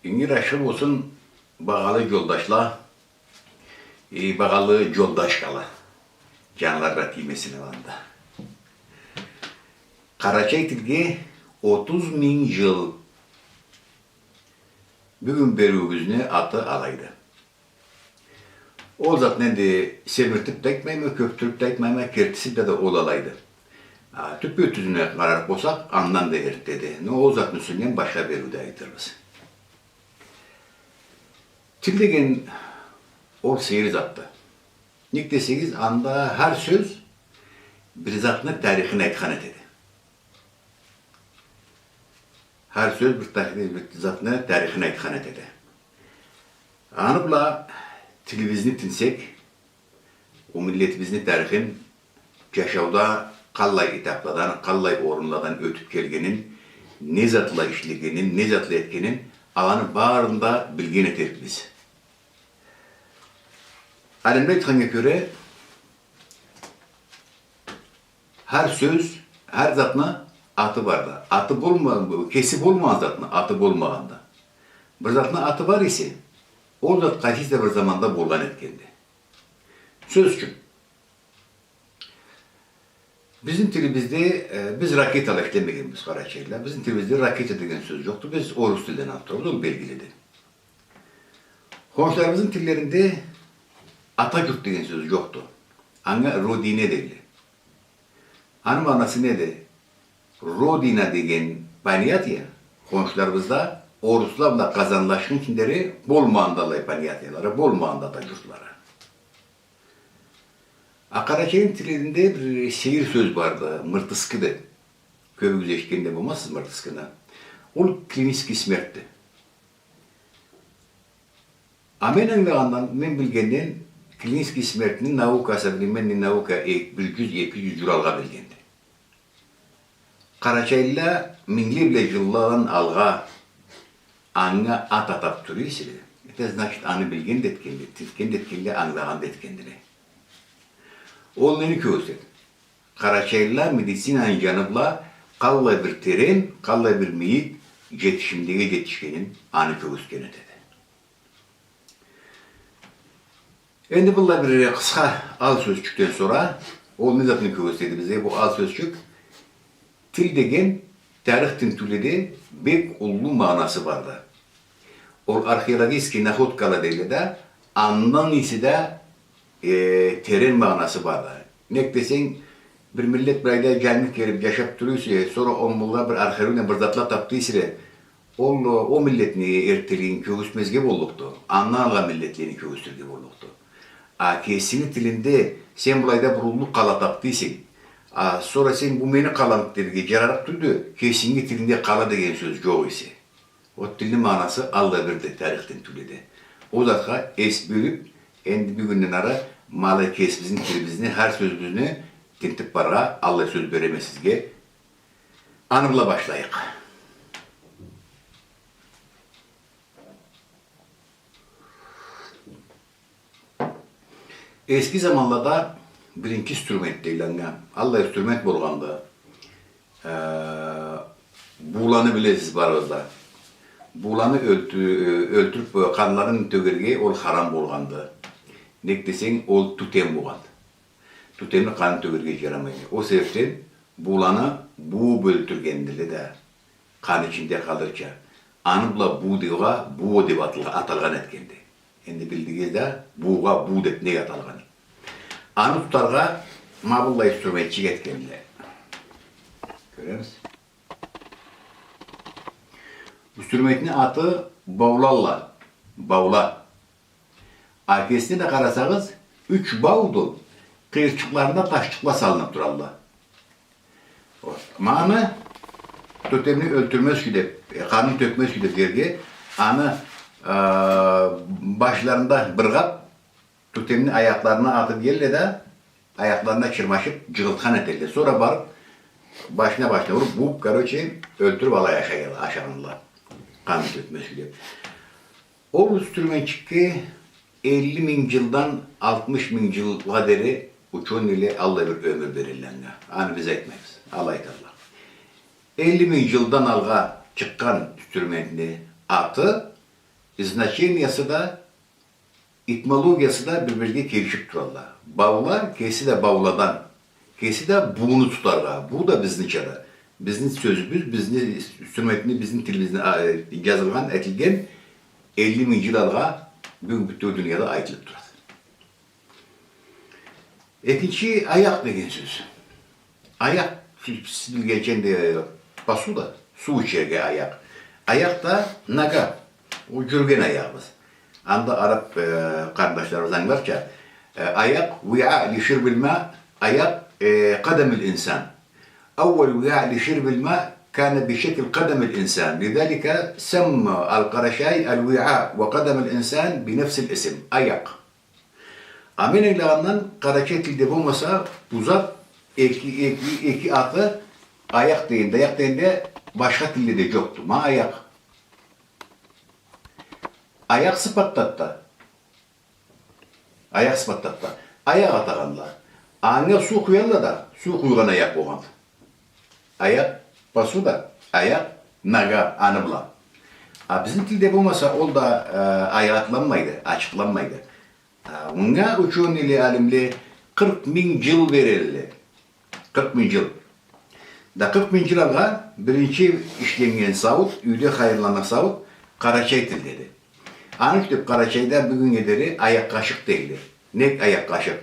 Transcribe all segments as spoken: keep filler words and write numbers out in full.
Ингир ашхы болсун, багъалы джолдашла, э, багъалы джолдашкала. Джанларына тиймесин аланы да. Къарачай тилге отуз минг джыл. Бюгюн бериуюбюзню аты алайды. Ол затны энди семиртиб да айтмайма, кёбдюрюб да айтмайма, кертиси бла да ол алайды. А, тюппе-тюзюне къарарыкъ болсакъ, андан да эртдеди. Но ол затны юсюнден башха бериуде айтырбыз. Тил деген ол сейир затды. Нек десегиз, анда хар сёз бир затны тарихин айтхан этеди. Хар сёз бир тарихи-, бир затны тарихин айтхан этеди. Аны бла тилибизни тинтсек, ол миллетибизни тарихин, джашауда къаллай этапладан, къаллай орунладан ётюб келгенин, не затла ишлегенин, не затла этгенин, аланы барын да билген этерикбиз. Алимле айтханнга кёре, хар сёз, хар затны аты барды. Аты болма-, кеси болмагъан затны аты болмагъанды. Бир затны аты бар эсе, ол зат къайсы да бир заманда болгъан этгенди. Сёз ючюн, бизни тилибизде, э, биз ракетала ишлемегенбиз, къарачайла. Бизни тилибизде ракета деген сёз джокъду. Биз орус тилден алыб турабыз, ол белгилиди. Хоншуларыбызны тиллеринде ата джурт деген сёз джокъду. Анга родина дейле. Аны магъанасы неди? Родина деген понятие хоншуларыбызда орусла бла къазанлашхынчы дери болмагъанды аллай понятиелары, болмагъанды ата джуртлары. А къарачайны тилинде бир сейир сёз барды, мыртыскы деб. Кёбюгюз эшитген да болмазсыз мыртыскыны. Ол клинический смертьди. А мен ангылагъандан, мен билгенден, клинический смертьни наука, современный наука, э, бир джюз, эки джюз джыл алгъа билгенди. Къарачайлыла мингле бла джылладан алгъа анга ат атаб тура эселе, это значит, аны билген да этгенле, тинтген да этгенле, ангылагъан да этгендиле. Ол нени кёргюзтеди? Къарачайлыла медицинаны джаны бла къаллай бир терен, къаллай бир мийик джетишимлеге джетишгенин аны кёргюзтген этеди. Энди быллай бир къысха ал сёзчюкден сора, ол не затны кёргюзтеди бизге бу ал сёзчюк? Тил деген тарих тинтиуледе бек уллу магъанасы барды. Ол археологический находкала дейле да, андан эсе да, э, терен магъанасы барды. Нек десенг, бир миллет былайда джангы келиб джашаб тура эсе, сора ол мулла бир археологдан бир затла табды эселе, ол, ол миллетни эртделигин кёргюзтмезге боллукъду, андан алгъа миллетлени кёргюзтюрге боллукъду. А кесинги тилинде сен былайда бир уллу къала табды эсенг, а сора сен бу мени къалам дерге джарарыкъ тюлдю, кесинги тилинде къала деген сёз джокъ эсе. Ол тилни магъанасы аллай бирди тарих тинтиуледе. Ол затха эс бёлюб, энди бюгюнден ары ма алай кесибизни тилибизни, хар сёзюбюзню тинтиб барыргъа аллай сёз береме сизге. Аны бла башлайыкъ. Эски заманлада биринчи инструмент дейле анга. Аллай инструмент болгъанды. Э, бууланы билесиз барыгъыз да. Бууланы ёлтю-, э, ёлтюрюб, э, къанларын тёгерге ол харам болгъанды. Нек десенг, ол тотем болгъанды. Тотемни къанын тёгерге джарамайды. Ол себебден бууланы бууб ёлтюргендиле да, къан ичинде къалырча. Аны бла буу дегъа буу деб аталгъа-, аталгъан этгенди. Энди билдигиз да, буугъа буу деб нек аталгъанын. Аны тутаргъа ма быллай инструментчик этгендиле. Кёремиз. Инструментни аты баулалла. Баула. А кесине да къарасагъыз, юч бауду, къыйырчыкъларына ташчыкъла салыныб туралла. Ма аны тотемни ёлтюрмез кюйде, э, къанын тёкмез кюйде дерге, аны, э, башларында быргъаб, тотемни аякъларына атыб иелле да, аякъларына чырмашыб, джыгъылтхан этелле. Сора барыб, башына-башына уруб, бууб, короче, ёлтюрюб алай ашай-, ашагъанла. Къанын тёкмез кюйде. Ол инструментчикге элли минг джылдан алтмыш минг джылгъа дери учёныйле аллай бир ёмюр берелле анга. Аны биз айтмайбыз, ала айталла. Элли минг джылдан алгъа чыкъгъан инструментни аты значениясы да, этимологиясы да бир-бирге келишип туралла. Баула, кеси да бауладан, кеси да бууну тутаргъа, буу да бизнича да. Бизни сёзюбюз, бизни инструментни, бизни тилибизни, а, э, джазылгъан, этилген элли минг джыл алгъа бюгюн бютеу дунияда айтылып турады. Экинчи, аякъ деген сёз. Аякъ, сиз, сиз билгенча, энди, посуда, суу ичерге аякъ. Аякъ да нога, ол джюрюген аягъыбыз. Анда араб, э, къарындашларыбыз ангыларча, э, аякъ, وعاء لشرب الماء, аякъ, э, قدم الإنسان. أول وعاء لشرب الماء كان بشكل قدم الإنسان، لذلك سمى القرشاي الوعاء وقدم الإنسان بنفس الاسم، аякъ. А мен ангылагъандан, къарачай тилде болмаса, бу зат эки, эки, эки аты аякъ дегенде, аякъ дегенде башха тилде да джокъду. Ма аякъ. Аякъ сыпатдады да. Аякъ сыпатдады да. Аякъ атагъанла. Анга суу къуялла да, суу къуйгъан аякъ болгъанды. Аякъ, посуда, аякъ, нога, аны бла. А бизни тилде болмаса, ол да, э, аягъы аталанмайды, ачыкъланмайды. А, мынга учёныйле, алимле къыркъ минг джыл берелле. Къыркъ минг джыл. Да къыркъ минг джыл алгъа биринчи ишленнген сауут, юйде хайырланнган сауут къарачай тилдеди. Аны ючюн деб Къарачайда бюгюннге дери аякъ-къашыкъ дейле. Нек аякъ-къашыкъ?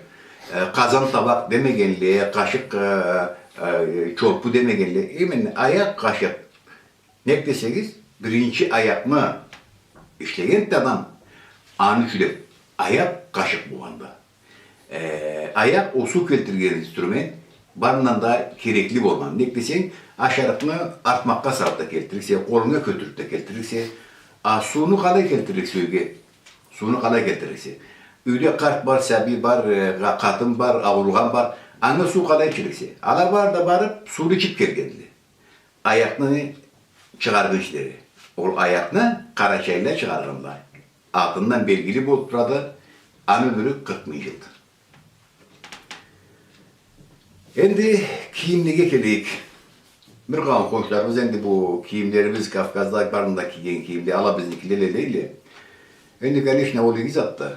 Э, къазан-табакъ демегенле, къашыкъ, э, э, чорпу демегенле. Именно аякъ-къашыкъ. Нек десегиз, биринчи аякъны ишлегенди адам, аны ючюн деб аякъ-къашыкъ болгъанды. Э, аякъ ол суу келтирген инструмент барындан да керекли болгъан. Нек десенг, ашарыкъны артмакъгъа салыб да келтирирсе, къолунга кётюрюб да келтирирсе, а сууну къалай келтирирсе юйге? Сууну къалай келтирирсе? Юйде къарт бар, сабий бар, э, къа-, къатын бар, ауругъан бар. Анга суу къалай ичирирсе? Ала бары да барыб, сууну ичиб келгендиле. Аякъны чыгъаргъынчы дери. Ол аякъны къарачайла чыгъаргъанла. Атындан белгили болуб турады, аны ёмюрю къыркъ минг джылды. Энди кийимлеге келейик. Бир къауум къоншуларыбыз энди бу кийимлерибиз, Кавказда барын да кийген кийимле, ала бизникиле дейле. Энди, конечно, ол иги затды.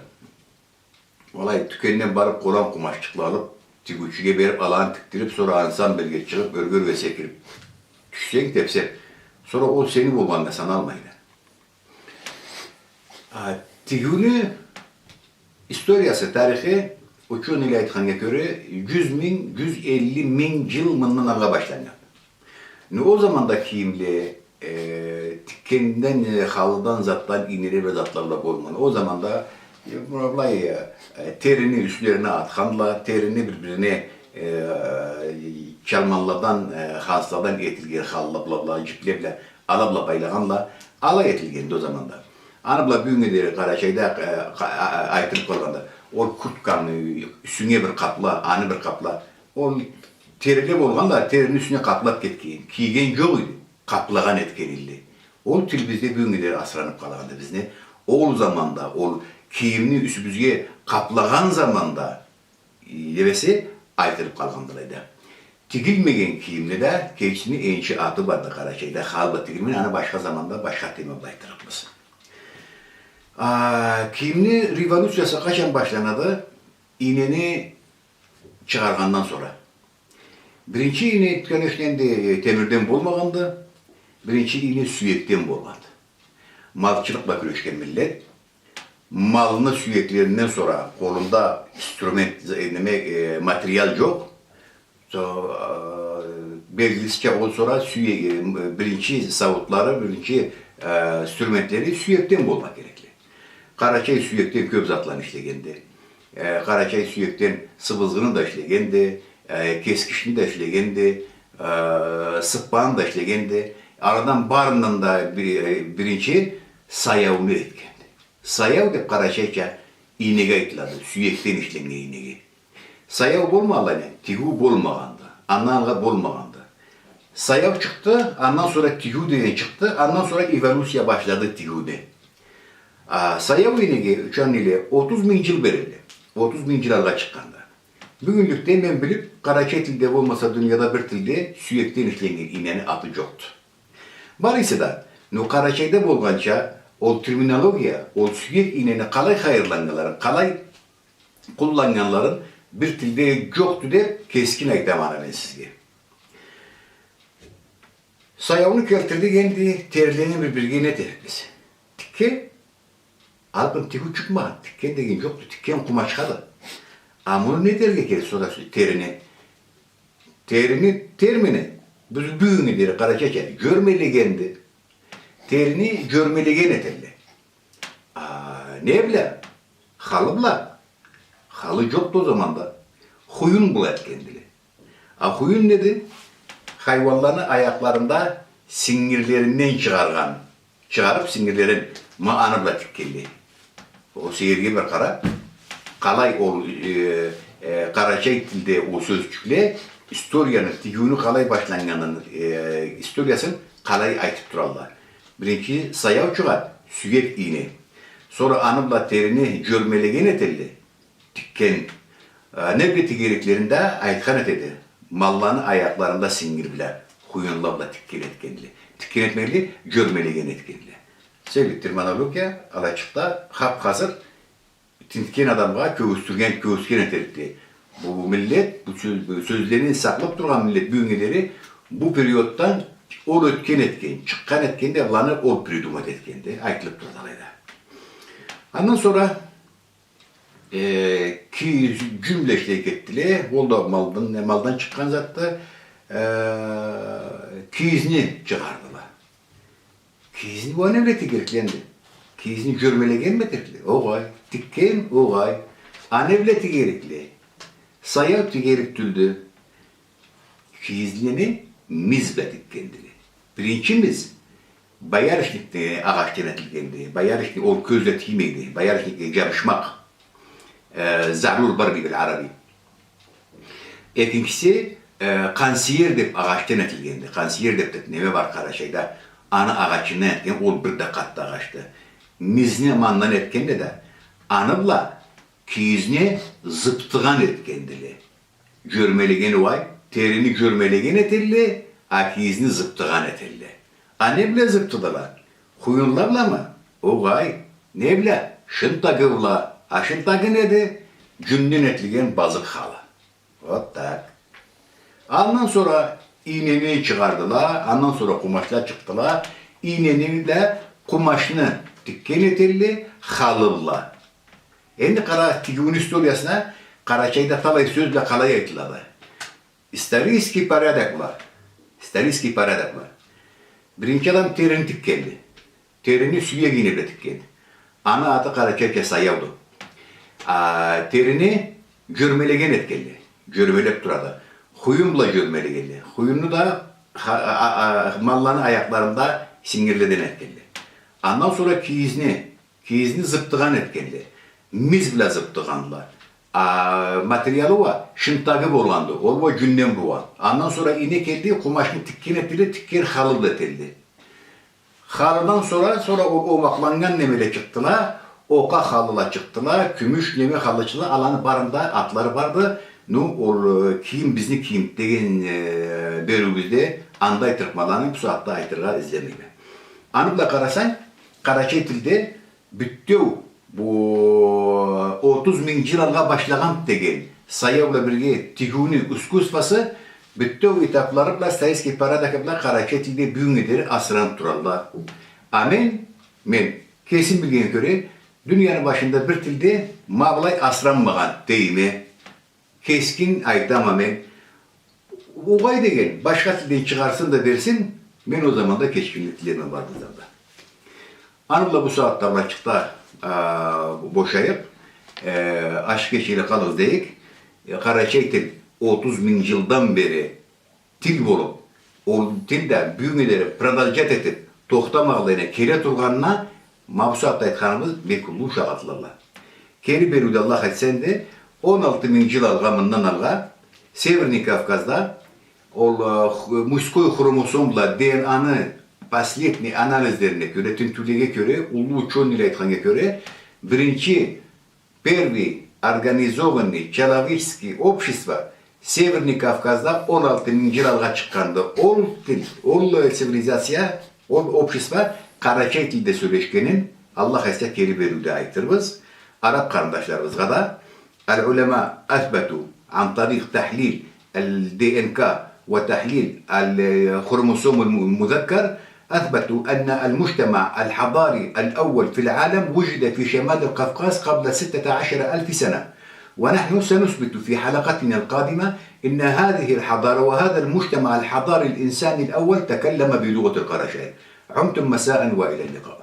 Алай тюкенден барыб, къуран къумаччыкъла алыб, тигиучюге бериб, аланы тикдириб, сора ансамбльге чыгъыб, ёрге-ёрге секириб тюшсенг, тепсеб, сора ол сени болгъаннга саналмайды. А, тигиуню историясы, тарихи, учёныйле айтханнга кёре, джюз минг, джюз элли минг джыл мындан алгъа башланнган. Ну, ол заманда кийимле, э, тикгенден, э, халыдан, затдан, ийнеле бла, затла бла болмагъан. Ол заманда, э, былай, э, терини юслерине атханла, терини бир-бирине, э, чалманладан, э, хансладан этилген халла бла, бла, джипле бла, ала бла байлагъанла, алай этилгенди ол заманда. Аны бла бюгюннге дери Къарачайда, э, къа-, а-, а-, айтылыб къалгъанды. Ол куртканы, юсюнге бир къапла, аны бир къапла. Ол териле болгъанла, терини юсюне къаплаб кетген, кийген джокъ эди, къаплагъан этген эдиле. Ол тилибизде бюгюннге дери асраныб къалгъанды бизни. Ол заманда, ол кийимни юсюбюзге къаплагъан заманда, э, эсе, айтылыб къалгъанды алайда. Тигилмеген кийимни да кечини энчи аты барды Къарачайда, халы бла тигилмеген, аны башха заманда, башха тема бла айтырыкъбыз. А, кийимни революциясы къачан башланады? Ийнени чыгъаргъандан сора. Биринчи ийне, конечно, энди, э, темирден болмагъанды. Биринчи ийне сюекден болгъанды. Малчылыкъ бла кюрешген миллет малны сюеклеринден сора, къолунда инструмент, э, неме, э, материал джокъ. Со-, э, белгилисича, ол сора сюе-, э, биринчи сауутлары, биринчи, э, инструментлери сюекден болма керекли. Къарачай сюекден кёб затланы ишлегенди. Э, къарачай сюекден сыбызгъыны да ишлегенди, э, кескични да ишлегенди, э, сыппаны да ишлегенди. Аладан барындан да би-, э, биринчи саяуну этгенди. Саяу деб къарачайча ийнеге айтылады, сюекден ишленнген ийнеге. Саяу болмагъанлай, тигиу болмагъанды, андан алгъа болмагъанды. Саяу чыкъды, андан сора тигиу деген чыкъды, андан сора эволюция башлады тигиуде. А, саяу ийнеге, учёныйле, отуз минг джыл берелле. Отуз минг джыл алгъа чыкъгъанды. Бюгюнлюкде мен билиб, къарачай тилде болмаса, дунияда бир тилде сюекден ишленнген ийнени аты джокъду. Бар эсе да, ну, Къарачайда болгъанча, Ол терминология, ол сюек ийнени къалай хайырланнганларын, къалай къулланнганларын бир тилде джокъду деб кескин айтама аны мен сизге. Саяуну келтирдик, энди терилени бир-бирге не этерикбиз? Тикген, алкъын тигиу чыкъмагъан, тикген деген джокъду, тикген къумачхады. А муну не этерге керек, сора терини? Терини термини, биз бюгюннге дери къарачайча джёрмелегенди. Терини джёрмелеген этелле. А не бла? Халы бла. Халы джокъду ол заманда. Хуюн бла этгендиле. А хуюн неди? Хайуанланы аякъларында сингирлеринден чыгъаргъан, чыгъарыб сингирлерин, ма аны бла тикгенле. Ол сейирге бир къара. Къалай ол, э, э, къарачай тилде ол сёзчюкле историяны, тигиуню къалай башланнганын, э, историясын къалай айтыб туралла. Биринчи саяу чыгъа, сюек ийне. Сора аны бла терини джёрмелеген этелле. Тикген, э, не бла тигериклерин да айтхан этеди. Малланы аякъларында сингир бла, хуюнла бла тикген этгенле. Тикген этмегенле, джёрмелеген этгенле. Себеб терминология алайчыкъда хап-хазыр тинтген адамгъа кёргюзтюрген, кёргюзтген этерикди. Бу миллет, бу сё-, бу сёзлени сакълаб тургъан миллет бюгюннге дери бу периоддан ол ётген этген, чыкъгъан этген да, быланы ол придумать этгенди, айтылыб турады алайда. Андан сора, э, кийиз джюн бла ишлей кетдиле, ол да малдан, малдан чыкъгъан затды, э, кийизни чыгъардыла. Кийизни уа не бла тигерикди энди? Кийизни джёрмелегенми этерикле? Огъай. Тикген? Огъай. А не бла тигерикле? Саяу тигерик тюлдю. Кийизни миз бла тикгендиле. Биринчи миз боярышник деген агъачдан этилгенди. Боярышник ол кёзге тиймейди. Боярышник, э, джабышмакъ. Э, زعلول بري بالعربي. Экинчиси, э, къансиер деб агъачдан этилгенди. Къансиер деб да неме бар Къарачайда. Аны агъачындан этген, ол бир да къаты агъачды. Мизни ма андан этгенле да, аны бла кийизни зыбтыгъан этгендиле. Джёрмелеген уай, терини джёрмелеген этелле, а кийизни зыбтыгъан этелле. А не бла зыбтыдыла? Хуюнла бламы? Огъай. Не бла? Шынтагы бла. А шынтагы неди? Джюнден этилген базыкъ халы. Вот так. Андан сора ийнени чыгъардыла, андан сора къумачла чыкъдыла. Ийнени да къумачны тикген этелле халы бла. Энди къара, тигиуню историясына Къарачайда талай сёз бла къалай айтылады. Исторический порядок бла. Исторический порядок бла. Биринчи адам терини тикгенди. Терини сюек ийне бла тикген. Аны аты къарачайча саяуду. А, терини джёрмелеген этгенле. Джёрмелеб турады. Хуюн бла джёрмелегенле. Хуюнну да ха-, а, а, а, малланы аякъларында сингирледен этгенле. Андан сора кийизни, кийизни зыбтыгъан этгенле. Миз бла зыбтыгъанла. А, материалы уа шынтагы болгъанды. Ол уа джюнден болгъан. Андан сора ийне келди, къумачны тикген этдиле, тикген халы бла этелле. Халыдан сора, сора ол омакъланнган немеле чыкъдыла, окъа халыла чыкъдыла, кюмюш неме халычыла, аланы барында атлары барды. Ну, ол, э, кийим, бизни кийим деген, э, бериуюбюзде анда айтырыкъма, аланы бусагъатда айтыргъа излемейме. Аны бла къарасанг, къарачай тилде бютеу бу отуз минг джыл алгъа башлагъан деген саяу бла бирге тигиуню искусствосы бютеу этаплары бла, исторический порядокы бла къарачай тилде бюгюннге дери асыралыб туралла. А мен, мен кесим билгеннге кёре, дунияны башында бир тилде ма былай асыралмагъан дейме. Кескин айтама мен. Огъай деген, башха тилден чыгъарсын да берсин, мен ол заманда кечгинлик тилерме барыбыздан да. Аны бла бусагъатда былайчыкъда, а, бошайыкъ, э, ашхы кечели къалыгъыз дейик. Э, къарачай тил отуз минг джылдан бери тил болуб, ол тил да бюгюннге дери продолжать этиб, тохтамагъанлай келе тургъанына ма бусагъатда айтханыбыз бек уллу шагъатлыкъла. Кери бериуде, Аллах айтса энди, он алты минг джыл алгъа, мындан алгъа, Северный Кавказда ол, э, ху-, мужской хромосом бла ДНА-ны последний анализлерине кёре, тинтиулеге кёре, уллу учёныйле айтханнга кёре, биринчи первый организованный человеческий общество Северный Кавказда он алты минг джыл алгъа чыкъгъанды. Ол тил, ол, э, цивилизация, ол общество Къарачай тилде сёлешгенин, Аллах айтса, кери бериуде айтырбыз. Араб къарындашларыбызгъа да, العلماء أثبتوا عن طريق تحليل ال دي إن كي وتحليل الخروموسوم الم-، المذكر، أثبتوا أن المجتمع الحضاري الأول في العالم وجد في شمال القفقاس قبل ستة عشر ألف سنة. ونحن سنثبت في حلقتنا القادمة أن هذه الحضارة وهذا المجتمع الحضاري الإنساني الأول تكلم بلغة القراشاي. عمتم مساء وإلى اللقاء.